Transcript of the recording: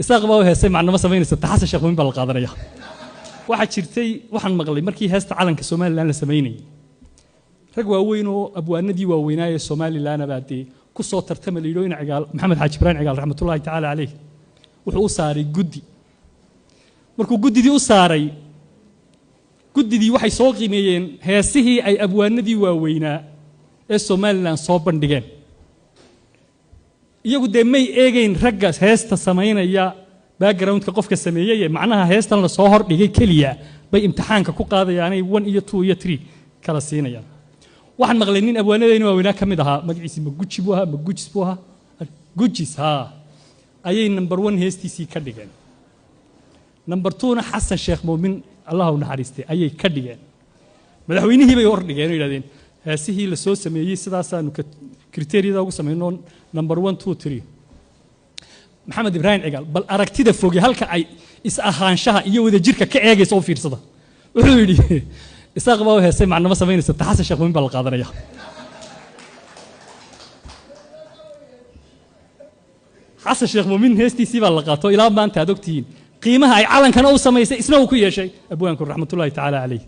Isaaq baa u heesay, macnama samaynaysa, ta Xasan Sheekh Muumin baa la qaadanaya. Waxaa jirtay, waxaan maqlay markii heesta calanka Somalilan la samaynayay, rag waaweyn oo abwaanadii waaweynaaye Somalilan baa dee ku soo tartama la yidhi in Cigaal, Maxamed Xaaji Ibraahim Cigaal raxmatullaahi tacaala caleyh, wuxuu u saaray guddi. Markuu guddidii u saaray, guddidii waxay soo qiimeeyeen heesihii ay abwaanadii waaweynaa ee Somalilan soo bandhigeen. Iyagu dee may eegeyn ragga heesta samaynaya backgroundka qofka sameeyey, ee macnaha heestan lasoo hordhigay keliya bay imtixaanka ku qaadayaanay 1 iyo 2 iyo 3 kala siinayaan. Waxaan maqlay nin abwaanadayna waaweynaa ka mid ahaa, magaciisi ma Guji buu ahaa, ma Gujis buu ahaa, Gujis haa, ayay number 1 heestiisii ka dhigeen, number 2na Xasan Sheekh Muumin, Allah u naxariistay, ayay ka dhigeen. Madaxweynihii bay hor dhigeen oo yidhahdeen heesihii la soo sameeyey sidaasaanu criteria-da ugu samayno, number 1, 2, 3. Maxamed Ibraahim Cigaal, bal aragtida foge halka ay is ahaanshaha iyo wadajirka ka eegaysa u fiirsada, wuxuu yidhi Isaaq baa u heesay, macnama samaynaysa, ta Xasan Sheekh Muumin baa la qaadanaya. Xasan Sheekh Muumin heestiisii baa la qaato ilaa maanta aad ogtihiin qiimaha ay calankana u samaysay, isna uu ku yeeshay abwaanku raxmatullaahi tacaala caleyh.